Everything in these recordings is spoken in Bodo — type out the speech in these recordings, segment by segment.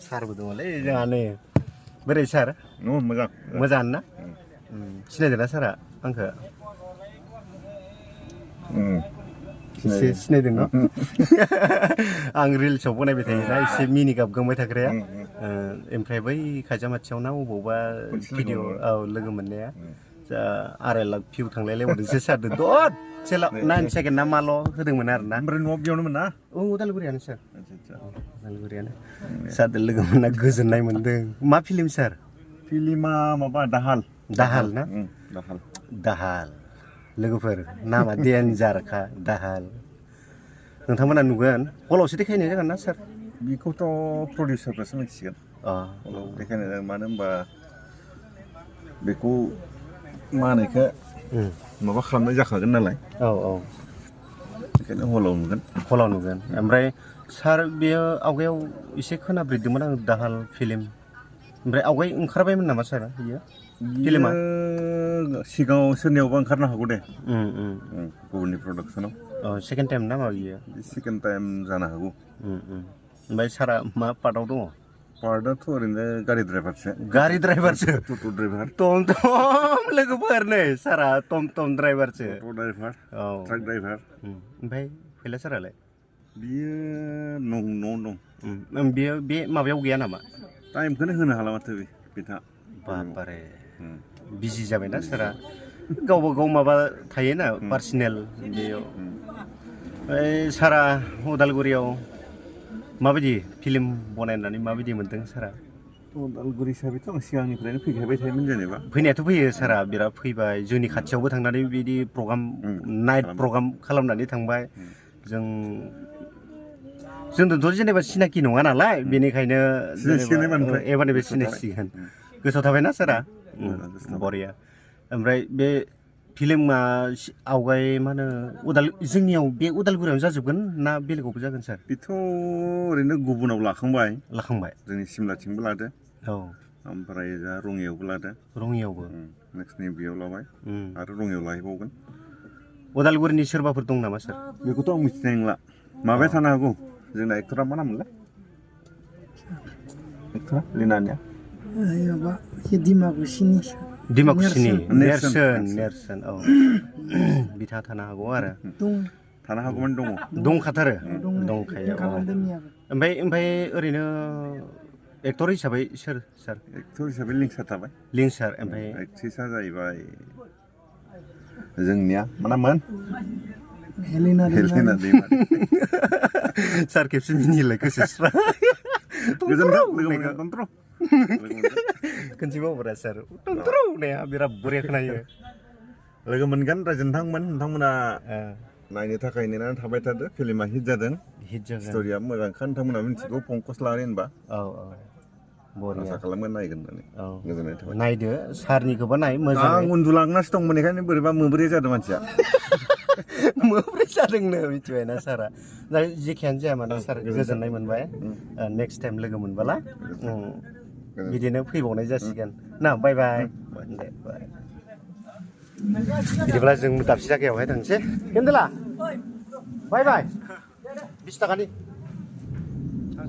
सारबो दङलै जोंहानो बोरै सार मोजां ना सिनायदोंना सारा आंखो एसे सिनायदों न आं रिल्सआव बनायबाय थायोना एसे मिनि गाबगांबाय थाग्राया ओमफ्राय बै खायजामाथियाव ना अबावबा भिडिअ लोगो मोननाया जा 2.5 लाख भिउ थांलायलायबावदोंसो सारदों दसे 9 सेकेन्ड ना माल' होदोंमोन आरो ना ओमफ्राय न'आव बेयावनोमोन ना उदालगुरियानो सार उदालगुरियानो सारदों लोगो मोनना गोजोननाय मोनदों मा फिल्म सार फिल्मा माबा दाहाल ना दाहाल लोगोफोर नामा देन्जारखा दाहाल नोंथांमोना नुगोन हलावसो देखायनाय जागोन ना सार बेखौथ' प्रडिउसारफ्रासो मिथिसिगोन हलाव देखायनाय जागोन मानो होनबा बेखौ मा होनो इखो माबा खालामनाय जाखागोन नालाय बेखायनो हलाव नुगोन ओमफ्राय सार बेयो आवगायाव एसे खोनाब्रेदोंमोन आं दाहाल फिल्म ओमफ्राय आवगाय ओंखारबायमोन नामा सार बियो फिल्मा सिगाङाव सोरनियावबा ओंखारनो हागौ दे गुबुननि प्रडाक्सनाव सेकेन्ड टाइम ना मा बियो सेकेन्ड टाइम जानो हागौ ओमफ्राय सारा मा पार्टआव दङ पार्टआथ' ओरैनो गारि ड्राइभारसो टट' ड्राइभार टम लोगोफोर नै सारा टम ड्राइभारसो ट्राक ड्राइभार ओमफ्राय फैला सारालाय बियो न'आव दं बियो बे माबायाव गैया नामा टाइमखौनो होनो हाला माथो बिथाङा बारे बिजि जाबायना सारा गावबा गाव माबा थायोना पार्सनेल बेयाव सारा उदालगुरियाव माबायदि फिल्म बनायनानै माबायदि मोनदों सारा उदालगुरि हिसाबैथ' आं सिगांनिफ्रायनो फैखाबाय थायोमोन जेनेबा फैनायाथ' फैयो सारा बिराद फैबाय जोंनि खाथियावबो थांनानै बिदि प्रग्राम नाइट प्रग्राम खालामनानै थांबाय जोंथ' जेनेबा सिनाखि नङा नालाय बेनिखायनो एबारनिफ्राय सिनायसिगोन गोसोआव थाबायना सारा बरिया ओमफ्राय बे फिल्मा आवगाय मा होनो जोंनियाव बे उदालगुरियावनो जाजोबगोन ना बेलेगावबो जागोन सार बेथ' ओरैनो गुबुनाव लाखांबाय जोंनि सिमलाथिंबो लादो ओमफ्राय दा रङियावबो लादो नेक्स्ट नै बेयाव लाबाय आरो रङियाव लाहैबावगोन उदालगुरिनि सोरबाफोर दं नामा सार बेखौथ' आं मिथिनाय नंला माबाया थानो हागौ जोंना एक्टरा मा नाममोनलाय एक्टरा लिनानिया डिमाकुसिनि नेरसोन बिथाङा थानो हागौ आरो थानो हागौमोन दंखाथारो दंखायो ओमफ्राय ओरैनो एक्टर हिसाबै सोर सार एक्टर हिसाबै लिंसार थाबाय ओमफ्राय एक्ट्रिसआ जाहैबाय जोंनिया मा नाममोन हेलेना दैमारि सार खेबसे मिनिलाय गोसोस्रा गोजोनथों खनसे बावबारा सार तन्त्र होननाया बिराद बरिया खोनायो लोगो मोनगोन नोंथांमोना नायनो थाखाय नेनानै थाबाय थादो फिल्मा हिट जादों स्ट'रिया मोजांखा नोंथांमोना मिथिगौ पंकज लाहारि होनबा आसा खालामगोन नायगोन होननानै गोजोननाय थाबाय नायदो सारनिखौबो नाय मोजां आं उन्दुलांनासो दंमोन बेखायनो बोरैबा मोब्रै जादों मानसिया मोब्रै जादोंनो मिथिबायना सारा जेखियानो जाया मानो सार गोजोननाय मोनबाय नेक्स्ट टाइम लोगो मोनबोला बिदिनो फैबावनाय जासिगोन ना बाय बाय दे बाय बिदिब्ला जों दाबसे जायगायावहाय थांसै केन्देला बाय 20 थाखानि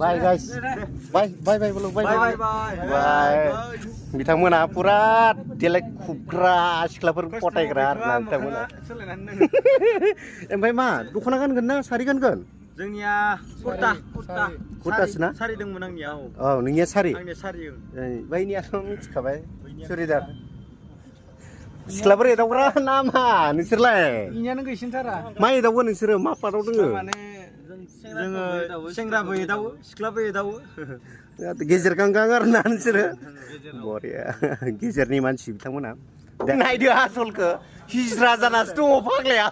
बाय गाइस बाय बोलो बाय बिथांमोना पुरा देलाय खुबग्रा सिख्लाफोर पटायग्रा आरोना बिथांमोना ओमफ्राय मा दख'ना गानगोन ना सारि गानगोन जोंनिया कुर्तासो ना सारि दंमोन आंनिया नोंनिया सारि आंनिया सारि बैनियाथ' मिथिखाबाय सुरिदार सिख्लाफोर एदावग्रा ना मा नोंसोरलाय इनियानो गैसिनथारा मा एदावो नोंसोरो मा पार्टआव दोङो माने जोङो सेंग्राबो एदावो सिख्लाबो एदावो गेजेर गांगां आरोना नोंसोरो बरिया गेजेरनि मानसि बिथांमोना नायदो आसलखौ हिज्रा जानासो दङ फाग्लाया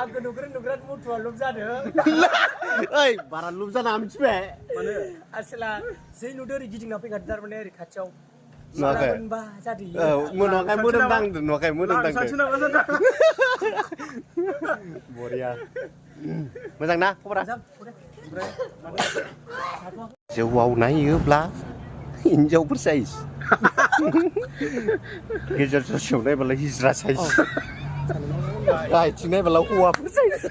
आंखौ नुग्राद मथुआ लब जादों ओइ बारा लब जाना मिथिबाय माने आसला जै नुदो ओरै गिदिंना फैखादो थारमाने ओरै खाथियाव नुवाखै मोदोमदांदो बरिया मोजां ना खबरा जौआव नायोब्ला हिन्जावफोर साइज गेजेर ससेयाव नायबालाय हिज्रा साइज गाहायथिं नायबालाय हौवाफोर साइज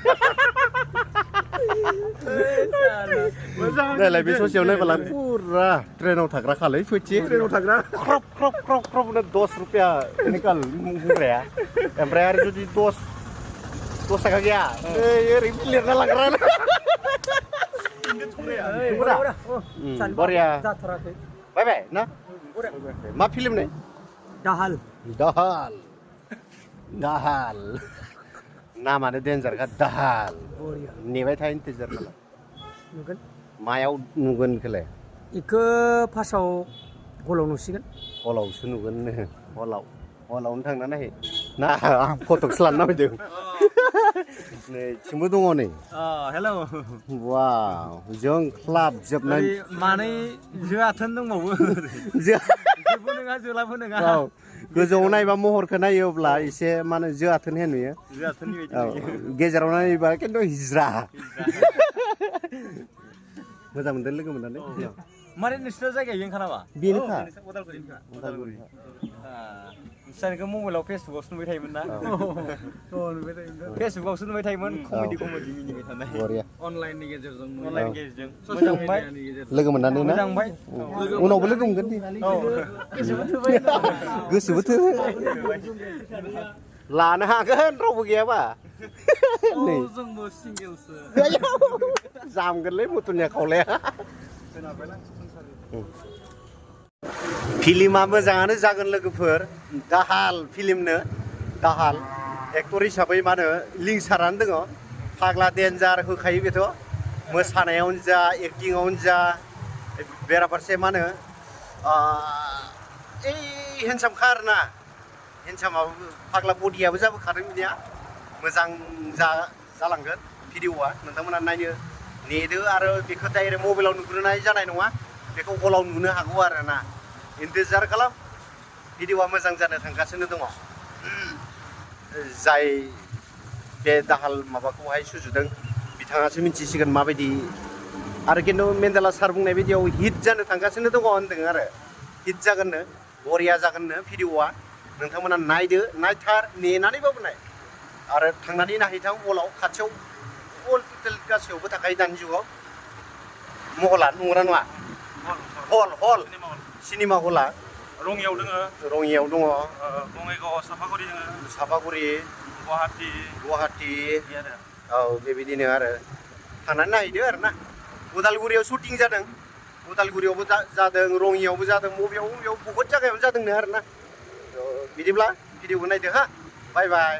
नायलाय बे ससेयाव नायबाला फुरा ट्रेनाव थाग्रा खालै फैथि ट्रेनाव थाग्रा ख्रब ख्रब ख्रब ख्रब 10 रुपया निकाल बुंग्राया ओमफ्राय आरो जुदि 10 थाखा गैया ओरैनो लिरना लांग्रा बरिया जाथाराखै बाय बाय ना मा फिल्म ने दाहाल दाहाल दाहाल नामानो डेन्जारखा दाहाल बरिया नेबाय था इन्टिजार खालाम नुगोन मायाव नुगोन बेखौलाय इखो फार्स्टआव हलाव नुसिगोन हलावसो नुगोन हलावनो थांना नायै ना आं फटकसो लानो नागिरदों नै थिंबो दङ नै हेल' वाव जोंख्लाबजोबनाय मानै जोआथोन दंबावो जो- जेबो नङा जोलाबो नङा औ गोजौआव नायबा महरखौ नायोब्ला एसे मा होनो जोआथोन हे नुयो जोआथोननि औ गेजेराव नायोबा खिन्थु हिज्रा मोजां मोनदों लोगो मोननानै माने नोंसिना जायगाया इयावनोखा नामा बेनोखा उदालगुरिनिखा उदालगुरि नोंसानिखौ मबाइलाव फेसबुकआवसो नुबाय थायोमोन ना फेसबुकआवसो नुबाय थायोमोन कमेडि मिनिबाय थानाय बरिया अनलाइननि गेजेरजों मोजां मोनबाय लोगो मोननानै ना मोजां मोनबाय उनावबो लोगो मोनगोन दे गोसोबो थोबाय लानो हागोन रावबो गैयाबा नै जोंबो सिंगेलसो जामगोनलै मटनिया खावलाया फिल्मा मोजाङानो जागोन लोगोफोर दाहाल फिल्मनो दाहाल एक्टर हिसाबै मा होनो लिंसारानो दङ फाग्ला डेन्जार होखायो बेथ' मोसानायावनो जा एक्टिंआवनो जा बेराफारसे मा होनो ओइ हेन्डसामखा आरोना हेन्डसामाबो फाग्ला बडियाबो जाबोखादों बिनिया मोजां जालांगोन भिडिअआ नोंथांमोना नायनो नेदो आरो बेखौ डाइरेक्ट मबाइलाव नुग्रोनाय जानाय नङा बेखौ हलाव नुनो हागौ आरोना इन्टिजार खालाम भिडिअआ मोजां जानो थांगासिनो दङ जाय बे दाहाल माबाखौहाय सुजुदों बिथाङासो मिथिसिगोन माबायदि आरो खिन्थु मेन्डेला सार बुंनाय बायदियाव हिट जानो थांगासिनो दङ होनदों आरो हिट जागोननो बरिया जागोननो भिडिअआ नोंथांमोना नायदो नायथार नेनानैबाबो नाय आरो थांनानै नायहैथां हलाव खाथियाव हल टटेल गासैयावबो थाखायो दानि जुगाव महला नंगौना नङा हल सिनेमा हला रङियाव दोङो रङियाव दङ बङाइगाव सापागुरि दोङो सापागुरि गुवाहाटि आरो औ बेबायदिनो आरो थांनानै नायहैदो आरो ना उदालगुरियाव शुटिं जादों उदालगुरियावबो जादों रङियावबो जादों बबेयाव बहुद जायगायावनो जादोंनो आरो ना बिदिब्ला भिडिअखौ नायदो हा बाय बाय